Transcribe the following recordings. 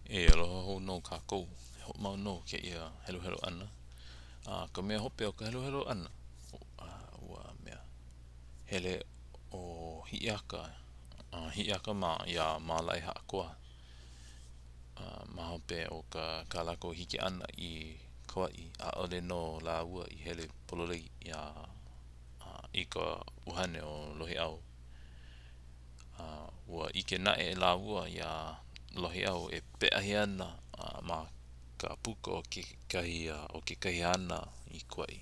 E aloha hou nō kākou. E hoʻomau nō kēia heluhelu ʻana. A ka mea hope o ka heluhelu ʻana, ua mea, hele ʻo Hiʻiaka, a Hiʻiaka mā iā Mālaehaʻakoa. A ma hope o ka kā lākou hiki ʻana i Kauaʻi, ʻaʻole nō lāua i hele pololei iā i ka ʻuhane o Lohiʻau. A ua ʻike naʻe lāua iā Lohiʻau e peʻahi ana ma ka puka o kekahi o kekahi hana i Kauaʻi.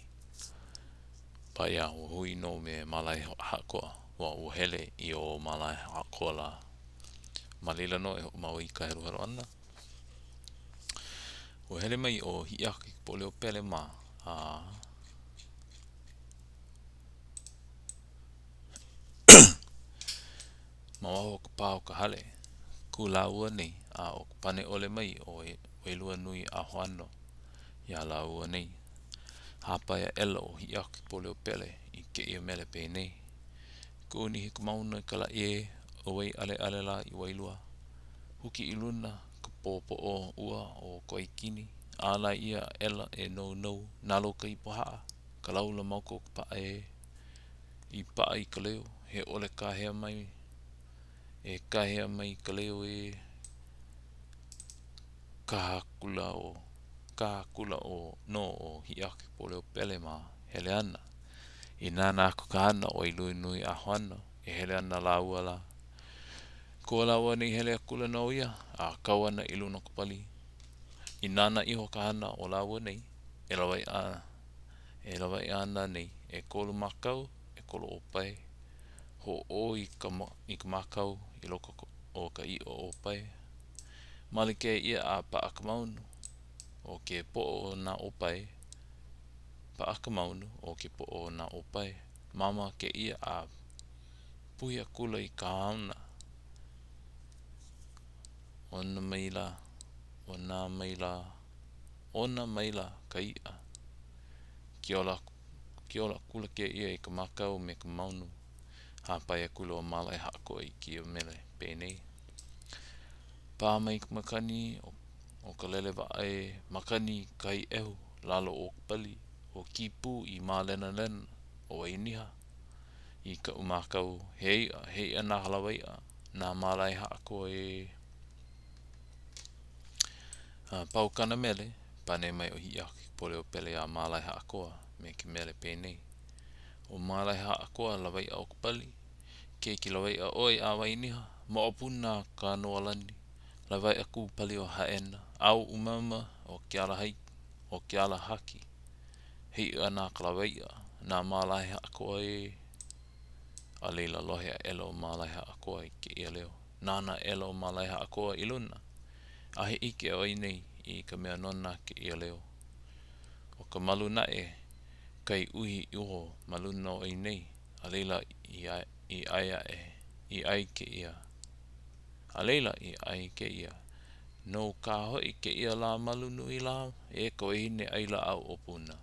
But yeah, ua hui nō me Mālaehaʻakoa. Ua, ua hele i o Mālaehaʻakoa lā. Ma laila nō e hoʻomau ai ka heluhelu ʻana. Ua hele mai ʻo Hiʻiakaikapoliopele mā a Ma waho o ka pā o ka hale, kū lāua nei, a ʻo ka pane ʻole mai o Wailuanuiahoano iā lāua nei. Hāpai aʻela ʻo Hiʻiakaikapoliopele i kēia mele penei, Kūnihi ka mauna i ka laʻi ē, ʻO Waiʻaleʻale lā i Wailua. Huki i luna ka pōpoʻo ua o Kawaikini, ālai ʻia aʻela e nounou, nalo ka ipo haʻa, ka laula ma uka o ka paʻa ē. I paʻa i ka leo, he ʻole kāhea mai, e kāhea mai ka leo ē. Kaha akula ʻo, kaha akula ʻo nō ʻo Hiʻiakaikapoliopele mā hele ana. I nānā aku ka hana o Wailuanuiahoano, e hele ana lāua lā. Ko lāua nei hele akula nō ia, a kau ana i luna o ka pali. I nānā iho ka hana o lāua nei, e lawaiʻa E lawaiʻa ana nei, ʻekolu makau, ʻekolu ʻōpae. Hoʻō i ka i ka makau i loko o ka ʻiʻo ʻōpae. Male kēia a paʻa ka maunu. ʻO ke poʻo o nā ʻōpae, paʻa ka maunu, ʻo ke poʻo o nā ʻōpae. Māmā kēia a puhi akula i ka haona. ʻOna maila, ʻona maila. ʻOna maila ka iʻa. Kiola kiola akula kēia i ka makau me ka maunu. Hāpai akula ʻo Mālaehaʻakoa i kēia mele penei. Pā mai ka makani o ka lele waʻa ē, makani kahi ʻehu, lalo o ka pali, ʻo Kīpū i mālenalena, ʻo Wainiha i kaʻu mākau, he iʻa, he iʻa nā lawaiʻa, na Mālaehaʻakoa ē. A pau kāna mele, pane mai ʻo Hiʻiakaikapoliopele iā Mālaehaʻakoa me ke mele penei, ʻO Mālaehaʻakoa lawaiʻa o ka pali, keiki lawaiʻa ʻoe a Wainiha, moʻopuna a Kanoalani, lawaiʻa kū pali o Haʻena, ao umauma o ke ala o ke ala haki, he iʻa na ka lawaiʻa, na Mālaehaʻakoa ē. A laila, lohe aʻela ʻo Mālaehaʻakoa i kēia leo. Nānā aʻela ʻo Mālaehaʻakoa i luna, a he ʻike ʻo ia nei i ka mea nona kēia leo. ʻO ka malu naʻe kai uhi iho ma luna o ia nei, a laila i i ʻae aʻe, i ʻae kēia, a laila i ʻae kēia, Nou kā hoʻi kēia lā malu nui lā, e ka wahine ʻai lāʻau o Puna.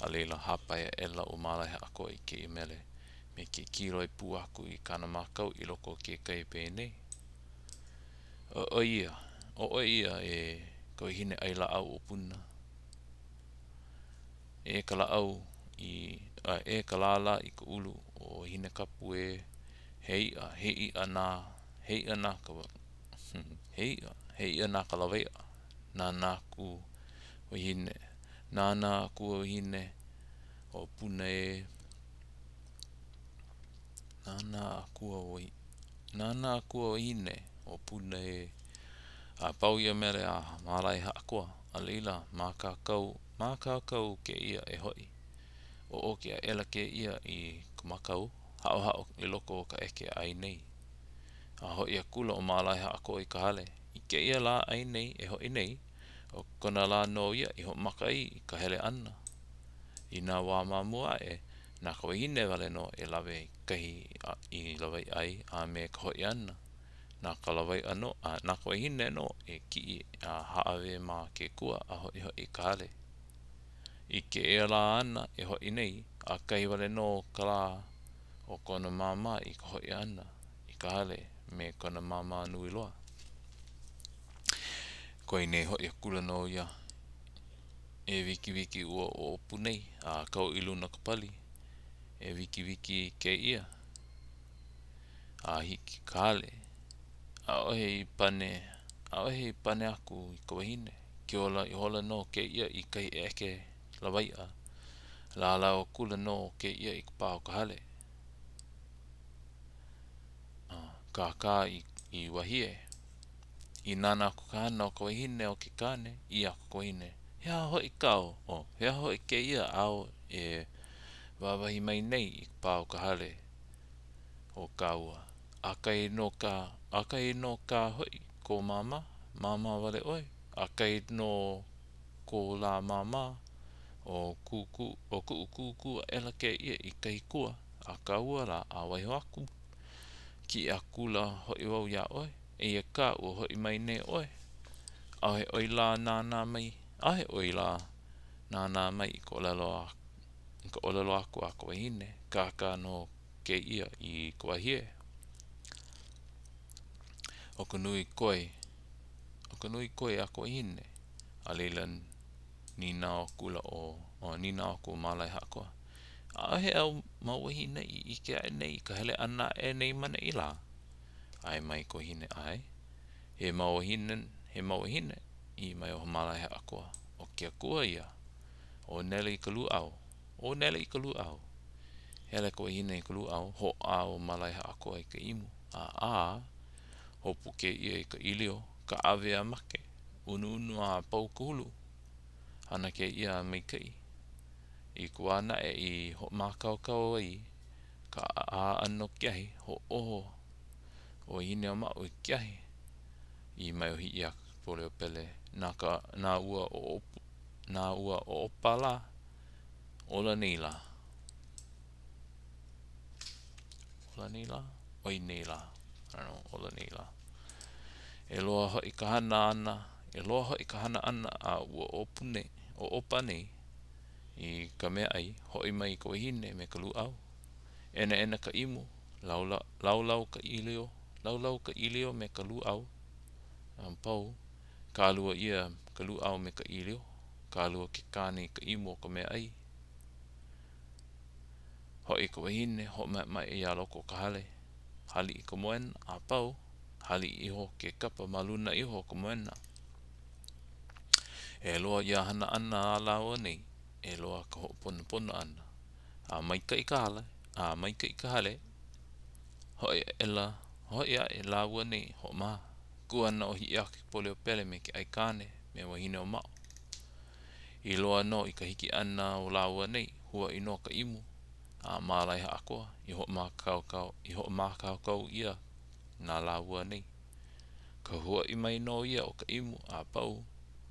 A laila, hāpai aʻela ʻo Mālaehaʻakoa i kēia mele me ke kīloi pū aku i kāna makau i loko o ke kai penei, ʻO ʻoe ia, ʻo ʻoe ia e ka wahine ʻai lāʻau o Puna. E ka lāʻau i, a e ka lālā i ka ulu o Hinekapu ē, he iʻa, he iʻa nā, he iʻa nā ka, he iʻa, he iʻa nā ka lawaiʻa, na nā akua wahine, na nā akua wahine o Puna ē. Na nā akua na nā akua wahine o Puna ē. A pau ia mele a Mālaehaʻakoa, a laila, mākaukau, mākaukau kēia e hoʻi. ʻOʻoki aʻela kēia i ka makau, haʻohaʻo i loko o ka ʻeke a ʻai nei. A hoʻi akula ʻo Mālaehaʻakoa i ka hale. I kēia lā ʻai nei e hoʻi nei, ʻo kona lā nō ia i hoʻomaka ai i ka hele ʻana. I nā wā ma mua aʻe, na ka wahine wale nō e lawe i kahi i lawaiʻa ai a me ka hoʻi ʻana. Na ka lawaiʻa nō, a na ka wahine nō e kiʻi a hāʻawe ma ke kua a hoʻihoʻi i ka hale. I kēia lā āna e hoʻi nei, ʻakahi wale nō ka lā o kona māmā i ka hoʻi ʻana i ka hale me kona māmā nui loa. Koe nei hoʻi akula nō ia e wikiwiki ua ʻoʻopu nei a kau i luna o ka pali. E wikiwiki kēia a hiki i ka hale. ʻAʻohe i pane, ʻaʻohe i pane aku i ka wahine. Kiola ihola nō kēia i kahi ʻeke lawaiʻa. Lālau akula nō kēia i ka pā o ka hale. Kākā i wahie. I nānā aku ka hana o ka wahine o ke kāne, ʻī aku ka wahine, He aha hoʻi kāu, oh, he aha hoʻi kēia āu e wāwahi mai nei i ka pā o ka hale o kāua? ʻAkahi nō kā, ʻakahi nō kā hoʻi kō māmā, māmā wale ʻoe, ʻakahi nō kō lā māmā, ʻo kūkū, ʻo kuʻu kūkū aʻela kēia i kahi kua a kāua lā a waiho aku. Kiʻi akula hoʻi wau iā ʻoe, eia kā ua hoʻi mai nei ʻoe. ʻAʻohe ʻoe lā nānā mai, ʻaʻohe ʻoe lā nānā mai i ka ʻōlelo a i ka ʻōlelo aku a ka wahine, kākā nō kēia i ka wahie. ʻO ka nui koi, ʻo ka nui koi a ka wahine, a laila nīnau akula ʻo, o nīnau aku ʻo Mālaehaʻakoa, ʻAʻohe āu mau wāhine i ʻike aʻe nei i ka hele ʻana aʻe nei ma neʻi lā? ʻAe mai ka wahine, ʻAe. He mau wāhine, he mau wāhine, ʻī mai ʻo Mālaehaʻakoa, ʻo ke akua ia. Ō nele i ka lūʻau. Ō nele i ka lūʻau. Hele ka wahine i ka lūʻau, hoʻā ʻo Mālaehaʻakoa i ka imu, a ʻā, hopu kēia i ka ʻīlio, kaʻawe a make, unuunu a pau ka hulu. Hana kēia a maikaʻi. I ka wā naʻe i hoʻomākaukau ai ka ʻā ʻana o ke ahi, hoʻōho ʻo Wahineʻōmaʻo i ke ahi. ʻĪ mai ʻo Hiʻiakaikapoliopele, na ka, na ua ʻoʻopu, na ua ʻoʻopa lā, ola nei lā. Ola nei lā? ʻOi nei lā. I don't know, ola nei lā. E loa hoʻi ka hana ʻana, e loa hoʻi ka hana ʻana a ua ʻoʻopu nei, ʻoʻopa nei i ka meaʻai, hoʻi mai ka wahine me ka lūʻau. ʻEnaʻena ka imu, laula, laulau ka ʻīlio, laulau ka ʻīlio me ka lūʻau. A pau, kālua ʻia ka lūʻau me ka ʻīlio, kālua ke kāne i ka imu o ka meaʻai. Hoʻi ka wahine, hoʻomaʻemaʻe iā loko o ka hale, haliʻi ka moena, a pau, haliʻi iho ke kapa ma luna iho o ka moena. E loa ia hana ʻana a lāua nei, e loa ka hoʻoponopono ʻana. A maikaʻi ka hale, a maikaʻi ka hale, hoʻi aʻela, hoʻi aʻe lāua nei, hoʻomaha. Kū ana ʻo Hiʻiakaikapoliopele me ke aikāne, me Wahineʻōmaʻo. I loa nō i ka hiki ʻana o lāua nei, huaʻi nō ka imu a Mālaehaʻakoa i hoʻomākaukau, i hoʻomākaukau ʻia na lāua nei. Ka huaʻi mai nō ia o ka imu a pau,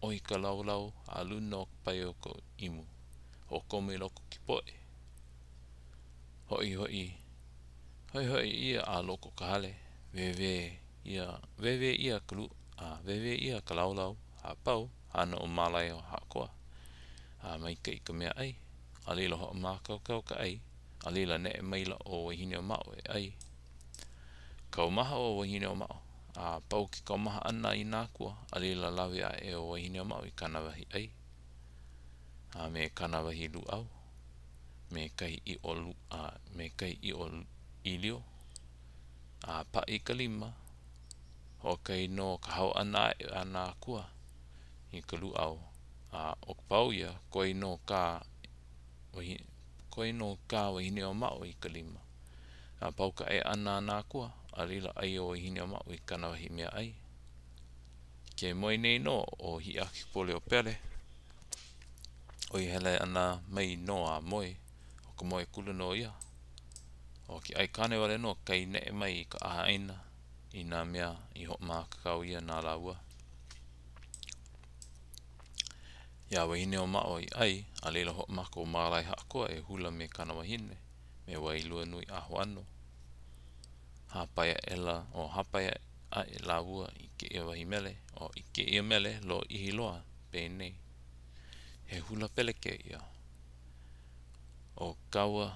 ʻohi ka laulau a luna o ka pae o ka imu. Hoʻokomo i loko o ke poʻe. Hoʻihoʻi, hoʻihoʻi ʻia a loko o ka hale, wēwē ʻia, wēwē ʻia ka lu, a wēwē ʻia ka laulau a pau, hana ʻo Mālaehaʻakoa. A maikaʻi ka meaʻai, a laila hoʻomākaukau ka ʻai, a laila neʻe maila ʻo Wahineʻōmaʻo e ʻai. Kaumaha ʻo Wahineʻōmaʻo, a pau ke kaumaha ʻana i nā akua, a laila lawe aʻe ʻo Wahineʻōmaʻo i kāna wahi ʻai, a me kāna wahi lūʻau, me kahi ʻiʻo lū, a me kahi ʻiʻo ʻīlio, a paʻi ka lima, hoʻokahi nō ka hao ʻana aʻe a nā akua i ka lūʻau, a ʻo ka pau ia, koe nō kā wahi, koe nō kā Wahineʻōmaʻo i ka lima. A pau ka ʻai ʻana a nā akua, a laila ʻai ʻo Wahineʻōmaʻo i kāna wahi meaʻai. Ke moe nei nō ʻo Hiʻiakaikapoliopele, ʻo ia hele ʻana mai nō a moe, ʻo ka moe akula nō ia. ʻO ke aikāne wale nō kai neʻe mai i ka ʻahaʻaina i nā mea i hoʻomākaukau ʻia na lāua. Iā Wahineʻōmaʻo i ʻai, a laila hoʻomaka ʻo Mālaehaʻakoa e hula me kāna wahine, me Wailuanuiʻāhoano. Hāpai aʻela, o hāpai aʻe lāua i kēia wahi mele, o i kēia mele lōʻihi loa, penei. He hula pele kēia. ʻO kāua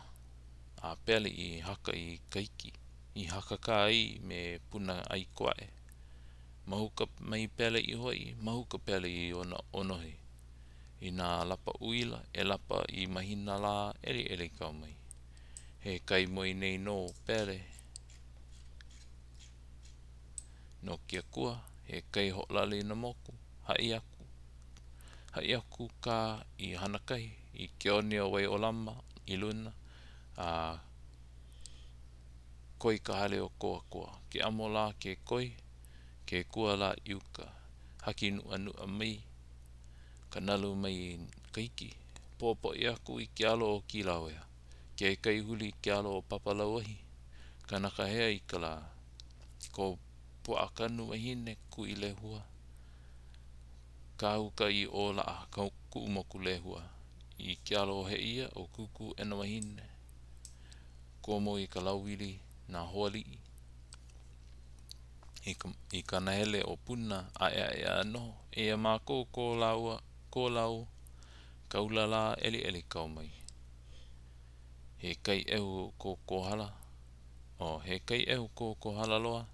a Pele i haka i Kahiki, i hakakā ai me Puna ʻai koaʻe. Mahuka mai Pele i Hawaii, mahuka Pele i ona ʻōnohi. I nā lapa uila e lapa i mahina lā ʻeliʻeli kau mai. He kai moi nei nō Pele no ke akua, he kai hoʻolale i nā moku, haʻi aku, haʻi aku kā i Hanakahi, i ke one o Waiʻōlama i luna, a koi ka hale o kō akua. Ke amo lā ke koi, ke kua lā i uka. Haki nuʻanuʻa mai ka nalu mai Kahiki, popoʻi aku i ke alo o Kīlauea. Ke kai huli i ke alo o Papalauahi, kanaka hea i ka lā. Ko Puaʻakanu wahine kui lehua, Kāuka i ʻōlaʻa kuʻu moku lehua. I ke alo o Heʻeia ʻo Kūkūʻena wahine, Komo i ka lauwili nā hoaliʻi. I ka, i ka nahele o Puna, ʻaeʻaʻe a noho, eia mākou ko lāua, ko lau kaula lā ʻeliʻeli kau mai. He kai ʻehu ko Kohala, oh, he kai ʻehu ko Kohala loa,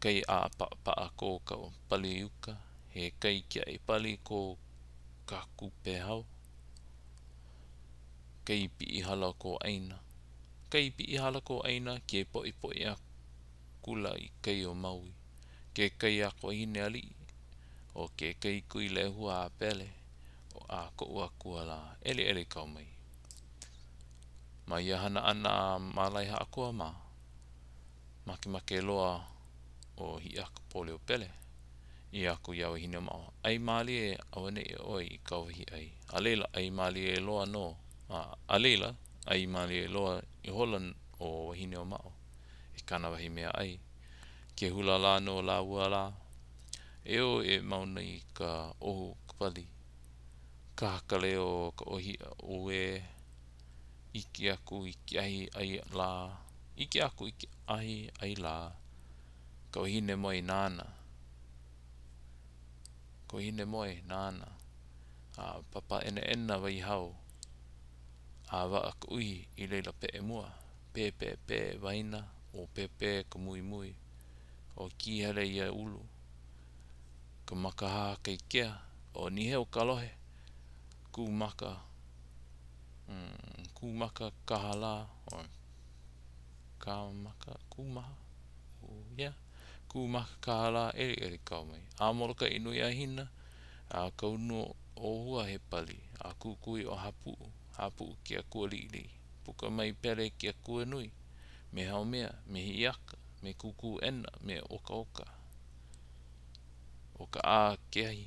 kai ʻāpaʻapaʻa ko ka pali uka, he kai kiaʻi pali ko Kākupehao, kai piʻi hala ko ʻāina, kai piʻi hala ko ʻāina, ke poʻipoʻi akula i kai o Maui, ke kai a ka wahine aliʻi, ʻo ke kai kui lehua a Pele, a koʻu akua lā, ʻeliʻeli kau mai. Ma ia hana ʻana a Mālaehaʻakoa mā, makemake loa ʻo Hiʻiakaikapoliopele. ʻĪ aku iā Wahineʻōmaʻo, ʻAi mālie auaneʻi ʻoe i kāu wahi ʻai. A laila, ʻai mālie loa nō, a laila, ʻai mālie loa ihola ʻo Wahineʻōmaʻo i kāna wahi mea ʻai. Ke hula lā nō lāua lā, e ō e mauna i ka ʻohu o ka pali. Kaha ka leo o ka ʻōhiʻa, uē, ʻike aku i ke ahi ʻai lā, ʻike aku i ke ahi ʻai lā. Ka wahine moe nāna. Ka wahine moe nāna. A papaʻenaʻena waihao. A waʻa ka uhi i laila peʻe mua. Pēpēpē waena, o pēpē ka muimui. ʻO kīhele ia ulu. Ka makaha kaikea, ʻo Niheu ka lohe. Kūmaka, mm, kūmaka kaha lā, or Kāmaka, kūmaha, yeah, kūmaka kaha lā, ʻeliʻeli kau mai. A Molokaʻi nui a Hina, a ka unu ʻōhua he pali, a kukui ʻo Hāpuʻu, Hāpuʻu ke akua liʻiliʻi. Puka mai Pele ke akua nui, me Haumea, me Hiʻiaka, me Kūkūʻena, me Okaoka. ʻO ka ʻā ke ahi.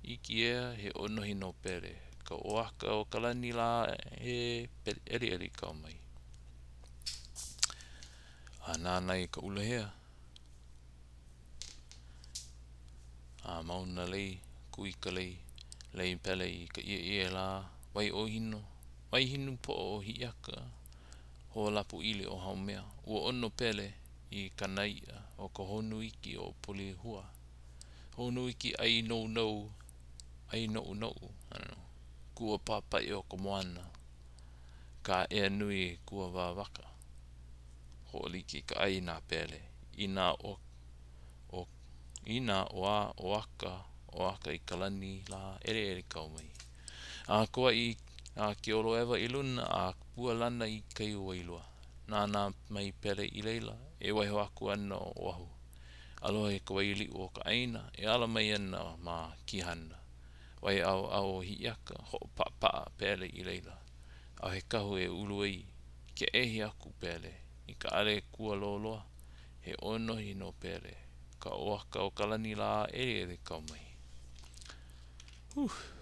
Iki ea, he ʻōnohi no Pele. Ka ʻoaka o ka lani lā e ʻeliʻeli kau mai. A nānā i ka uluhea. A mauna lei, kui ka lei, lei Pele i ka ʻieʻie lā, wai ʻōhino, wai hinu poʻo o Hiʻiaka, hōlapu ʻili o Haumea, ua ʻono Pele i kana iʻa o ka honu iki o Polihua. Honu iki ʻai nounou, ʻai noʻunoʻu, I don't know, kua pāpaʻi o ka moana. Ka ʻea nui kuawawaka. Hoʻoliki ka ʻai nā pele. Inā ʻo, ʻo, inā ʻoā ʻoaka, ʻoaka i ka lani lā, ʻeliʻeli kau mai. A Kauaʻi a Keoloewa i luna, a pua lana i kai o Wailua. Nānā mai Pele i laila, e waiho aku ana ʻo Oʻahu. Aloha i ka wai liʻu o ka ʻāina, e ala mai ana ma Kihana. Wai ʻaoʻao o Hiʻiaka, hoʻopaʻapaʻa Pele i laila. ʻAʻohe kahu e ulu ai. Keʻehi aku Pele i ka ʻale kua loloa, he ʻōnohi no Pele, ka ʻoaka o ka lani lā ʻeliʻeli kau mai. Whew.